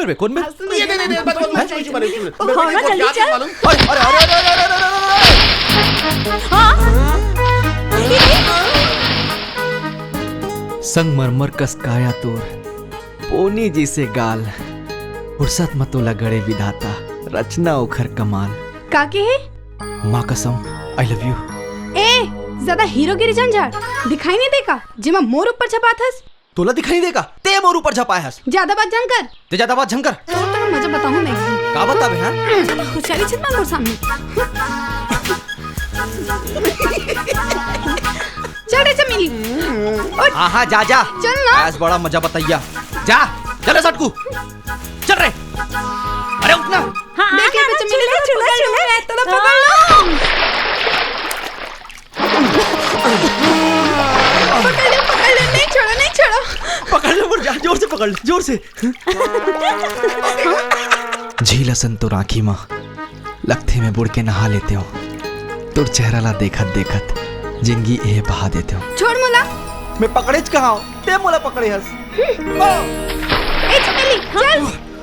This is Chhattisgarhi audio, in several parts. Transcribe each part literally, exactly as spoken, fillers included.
बे, कौन बे? ये, नहीं, नहीं, नहीं, मत, मत, मत, मत, मत, मत, हाँ ना, जल्दी चल। अरे, अरे, अरे, अरे, अरे, अरे, अरे, अरे। हाँ। संगमरमर कस काया तोर, पोनी जइसे गाल, फुरसत म तोला गढ़े विधाता, रचना ओखर कमाल। का के हे? माँ कसम, I love you। ए, ज्यादा हीरोगिरी झन झाड़। दिखाई नहीं दे का, जेमा मोर ऊपर झपात हस? तोला दिखाई नहीं दे का, ते मोर ऊपर झपाए हस। ज्यादा बात झन कर। ते ज्यादा बात झन कर। तो तोला मजा बताहूँ मैं एक दिन। का बताबे, हाँ? ज्यादा होशियारी झन मार मोर सामने। चल रे चमेली। उठ। हाँ, हाँ, जा, जा। चल ना। आज बड़ा मजा बताइया। जा, चल रे सटकू। चल रे। अरे उठ ना। हाँ, देख हाँ, ले बे चमेली, चले, तोला चले, पकड़ लूँ चले। मैं, तोला पकड़ लूँ। पकड़ ले, पकड़ ले, नहीं छोड़ो, नहीं छोड़ो। पकड़ ले, जा, जोर से पकड़ ले, जोर से। झील असन तोर आँखी मा लगथे, मैं बुड़ के नहा लेतेंव। तोर चेहरा ला देखत देखत जिंदगी एह बहा देतेंव। छोड़ मोला। मैं पकड़ेच कहाँ हँव, ते मोला पकड़े हस। ए चमेली, चल।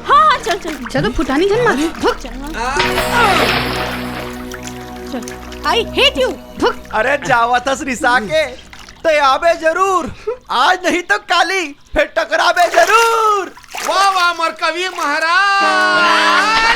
हाँ, हाँ, चल, चल। चलो फुटानी झन मार। धुक। I hate you। धुक। अरे जावत हस रिसा के, ते आबे जरूर, आज नहीं तो काली, फिर टकराबे जरूर। वाह वाह, मोर कवि महाराज।